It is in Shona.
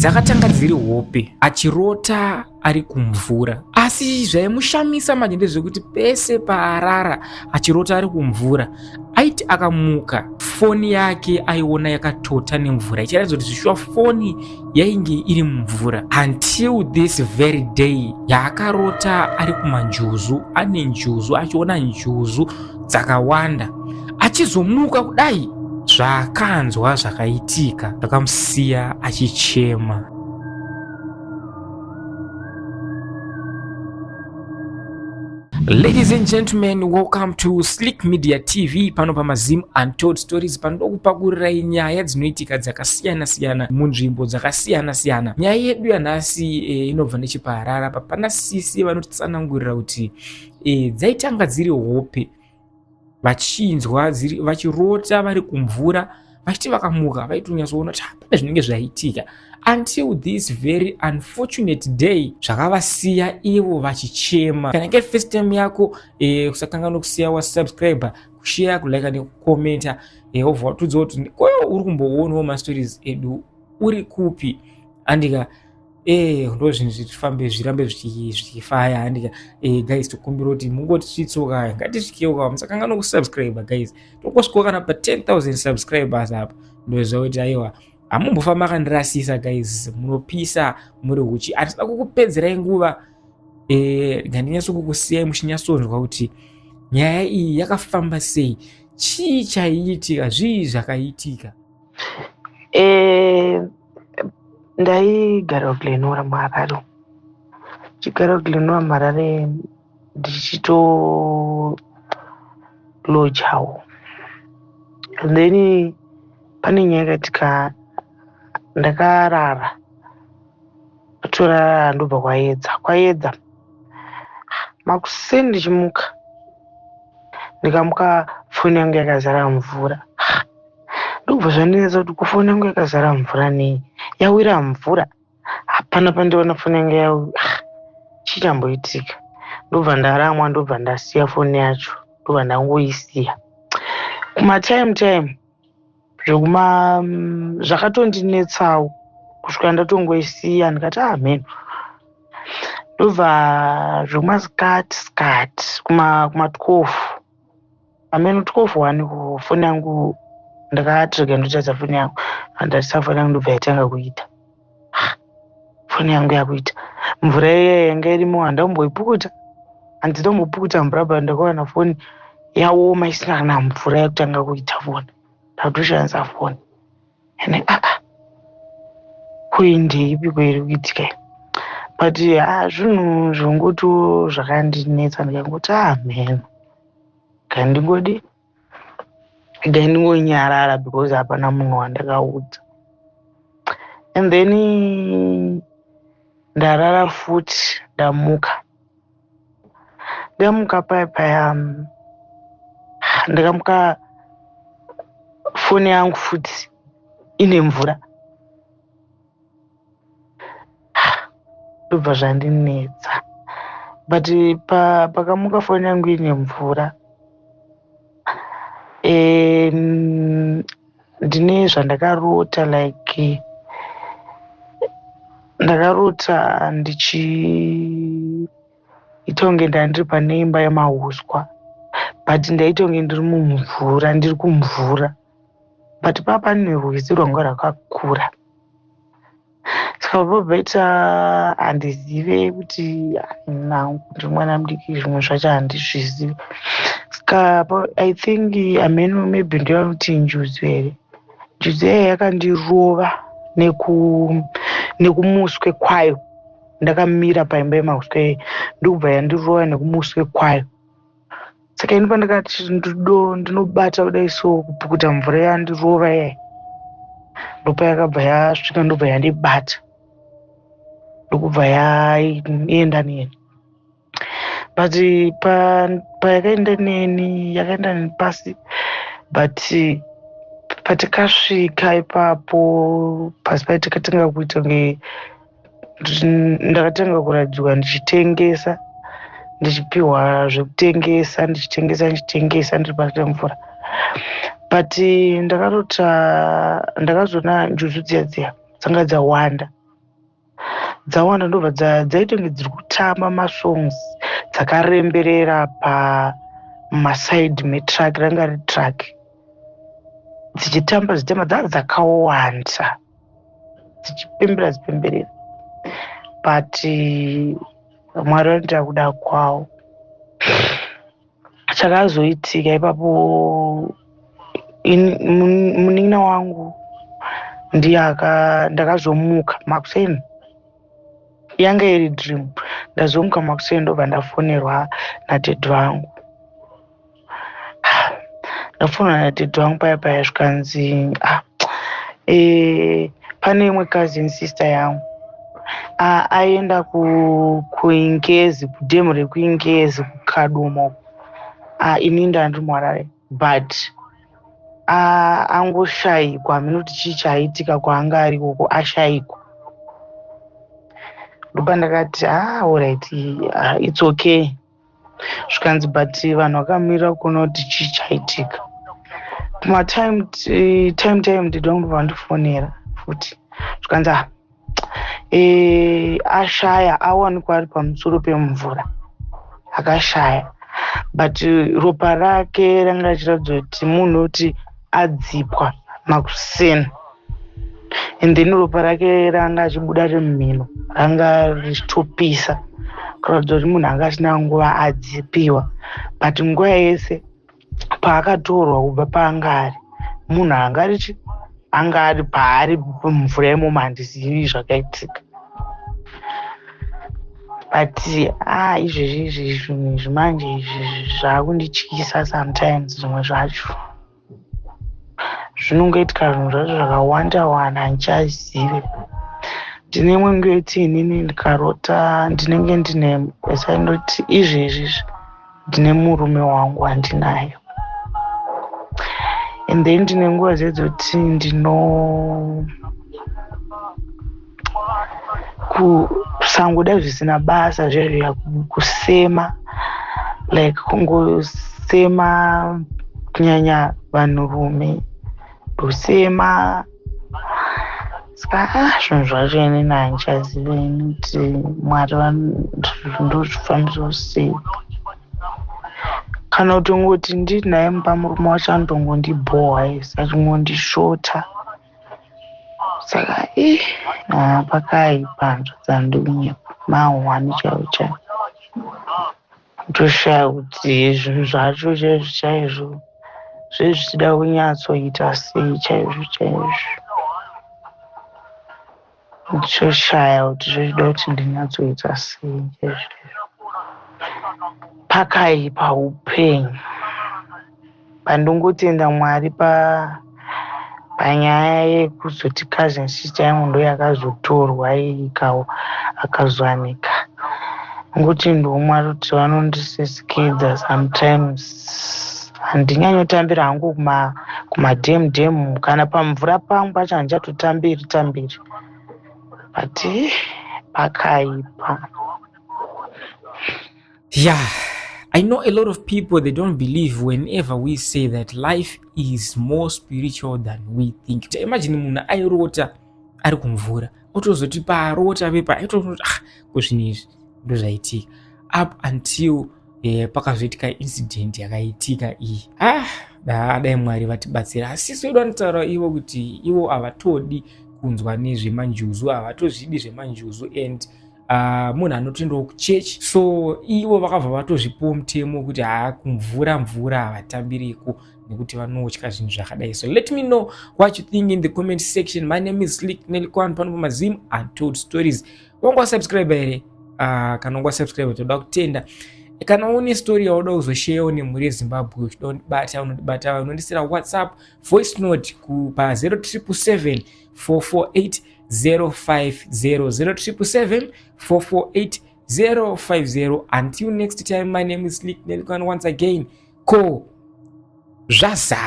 Dzakatanga dziri hope achirota ari kumvura, asi zvaimushamisa manje ndezvekuti pese paarara achirota ari kumvura, aiti akamuka foni yake aiona yakatota nemvura, ichiratidza kuti zvishuwa foni yainge iri mumvura, until this very day yaakarota ari kumanjuzu, ane njuzu, achiona njuzu dzakawanda. Achizomuka kudai, zvaakanzwa zvakaitika zvakamusiya achichema. Ladies and gentlemen, welcome to Slick Media TV, pano pamaZim Untold Stories, panoda kupakurirai nyaya dzinoitika dzakasiyana siyana munzvimbo dzakasiyana siyana. Nyaya yedu yanhasi inobva nechepaHarare apa, pana sisi vanotitsanangurira kuti dzaitanga dziri hope vachinzwa vachirota vari kumvura, vachiti vakamuka vaitonyatsoona kuti hapana zvinenge zvaitika, until this very unfortunate day zvakavasiya ivo vachichema. Kana ke first time yako, kusakanganwa kusiya wasubscriber, kushare, kulike nekukomenta, wobva watudza kuti koyo uri kumboonawo mastories edu uri kupi, andika? Ndo zvinhu zvifambe zvirambe zvichifaya, handika? Guys, tokumbira kuti mungotisvitsoka, ngatisvikewo ka. Musakanganwa kusubscribe, guys. Tokosvikawo kana pa 10,000 subscribers apa, ndoziva kuti aiwa, hamumbofa makandirasisa. Guys, munopisa muri huchi. Hatisida kukupedzerai nguva, ngandinyaso kukusiyai muchinyatsonzwa kuti nyaya iyi yakafamba sei, chii chaiitika, zvii zvakaitika. Ndaigara kuGlen Norah muHarare, chigara kuGlen Norah muHarare, ndichitolojawo. And then pane nyaya yakaitika. Ndakarara, torara, ndobva kwaedza. Kwaedza makuseni, ndichimuka, ndikamuka foni yangu yakazara mvura. Ndobva zvandinetsa kuti kufoni yangu yakazara mvura nei? Yawira mvura? Hapana pandiona foni yangu yau. Chii chamboitika? Ndobva ndaramwa, ndobva ndasiya foni yacho, ndobva ndangoisiya kumatime time zvekuma. Zvakatondinetsawo kusvika ndatongoisiya, ndikati amen. Ndobva zvekumasikati sikati, kuma 12, ameno 12 1, foni yangu ndakati rega ndotarisa foni yangu. Andarisa foni yangu, ndobva yatanga kuita. Foni yangu yakuita mvura iya yanga irimo, handamboipukuta, handitombopukuta mvura pa. Ndakawana foni yaoma, isina kana mvura, yakutanga kuita foni. Ndakutoshandisa foni ene. Aa, koi ndeipi kwairi kuitika? But ha, zvinhu zvongotiwo zvakandinetsa, ndikangoti amen, ngandingodi ngandingonyarara because hapana munhu wandakaudza. And then ndarara futi, ndamuka. Ndamuka paya paya, ndikamuka foni yangu futi ine mvura. Ndobva zvandinetsa, but pakamuka foni yangu ine mvura, ndine zvandakarota. Like ndakarota ndichiita kunge ndandiri pane imba yemauswa, but ndaita kunge ndiri mumvura, ndiri kumvura, but paa pane rwizi rwanga rwakakura. Saka pabaita, handizive kuti ndiri mwana mudiki, zvimwe zvacho handizvizivi. Saka I think ameno, maybe ndevanoti njuzu here. Njuzu iya yakandirova nekumuswe kwayo. Ndakamira paimba yemauswa iyi, ndokubva yandirova nekumuswe kwayo. Saka ini pandakati ndinobata kudai so kupukuta mvura yandirova iyai, ndopayakabva yasvika, ndobva yandibata, ndokubva yaenda neni. But payakaenda neni, yakaenda neni pasi, but patikasvika ipapo pasi pai, tikatanga kuita kunge ndakatanga kuratidzwa ndichitengesa, ndichipiwa zvekutengesa, ndichitengesa, ndichitengesa ndiri pasi pemvura. But ndakarota, ndakazoona njuzu dziya dziya dzanga dzawanda. Dzawanda ndobva dzaitonge dziri kutamba masongs dzakaremberera pamasaidi metruck, ranga riri truck, dzichitamba dzichitamba, dzanga dzakawanda dzichipembera dzipemberera. But Mwari vanoita kuda kwavo. Chakazoitika ipapo, munin'ina wangu ndiye ndakazomuka makuseni, yanga iri dream. Ndazomuka makuseni, ndobva ndafonerwa nadhedhi vangu. Ndafonerwa nadhedhi vangu paya paya, zvikanzi, ah, pane imwe cousin sister yangu aenda kuIngezi, kudhemu rekuIngezi kuKadumo. Ini ndandiri muHarare, but angoshayikwa, hameno kuti chii chaitika kwaanga ari ikoko, ashayikwa. Ndopandakati, ah, alright, it's okay. Zvikanzi, but vanhu vakamirira kuona kuti chii chaitika. Kumatime time time ndida kundobva vandifonera futi, zvikanzi, ah, ashaya, awanikwa ari pamusoro pemvura, akashaya, but ropa rake ranga richiratidza kuti munhu kuti adzipwa makuseni, and then ropa rake ranga achibuda remumhino, ranga richitopisa, kuratidza kuti munhu anga asina nguva adzipiwa. But nguva yese paakatorwa kubva paanga ari, munhu anga richi anga ari paari mumvura imomo. Handizivi zvakaitika, but ah, izvezvi izvi zvinhu izvi manje izvi zvaakundityisa sometimes. Zvimwe zvacho zvinongoitika, zvinhu zvacho zvakawanda wanda, handichazive. Ndine imwe nguva yekuti inini ndikarota ndinenge ndine saindoti izvezvi izvi ndine murume wangu wandinayo, and then ndine nguva dzedzoti ndino kusangoda zvisina basa zvezviya, kusema, like kungosema, kunyanya vanhurume ndosema. Saka ah, zvinhu zvacho inini handichazive ini kuti Mwari ndozvifambisa sei, kana kutongoti ndinaye mumba, murume wacho anotongondibhohwa ese, achingondishota. Saka i haa, pakaipa, hanzvadzi, handinyepa, mahwani chaivo chaivo. Ndoshaya kuti zvinhu zvacho chaizvo chaizvo zvezvichida kunyatsoita sei chaizvo chaizvo. Ndichoshaya kuti zvezvida kuti ndinyatsoita sei chaizvo chaizvo. Pakaipa upenyu. Pandongotenda Mwari panyaya yekuzoti cousin sister yangu ndo yakazotorwa akazowanika. Ngokuti ndomwari kuti vanondisisikidza sometimes. Handinyanyotambira hangu kumadhemu dhemu, kana pamvura pangu pacho handichatotambiri tambiri, but pakaipa. Yeah, I know a lot of people, they don't believe whenever we say that life is more spiritual than we think. Imagine munhu airota ari kumvura, otozoti paarota pepa aitoti, ah, kuzvinhu izvi ndozvaitika, up until pakazoitika incident yakaitika iyi. Ah, dai Mwari vatibatsira. Asi isu vedu vanotaura ivo kuti ivo havatodi kunzwa nezvemanjuzu, havatozvidi zvemanjuzu, and munhu anotoendawo kuchechi, so ivo vakabva vatozvipiwo mutemo wekuti haa, kumvura mvura havatambiriko nekuti vanotya zvinhu zvakadai. So let me know what you think in the comment section. My name is Slick Nelikwan, pano pamaZim Untold Stories. Wanga wasubscribe here? Kana wanga wasubscribe, toda kutenda. Kana une story yauda kuzosharewo nemhuri yeZimbabwe, uchida kundibata, unondibata, unondisira WhatsApp voice note pa 0777 448 050, 0777 448 050. Until next time, my name is Slick Nelikwan once again. Ko zvaza.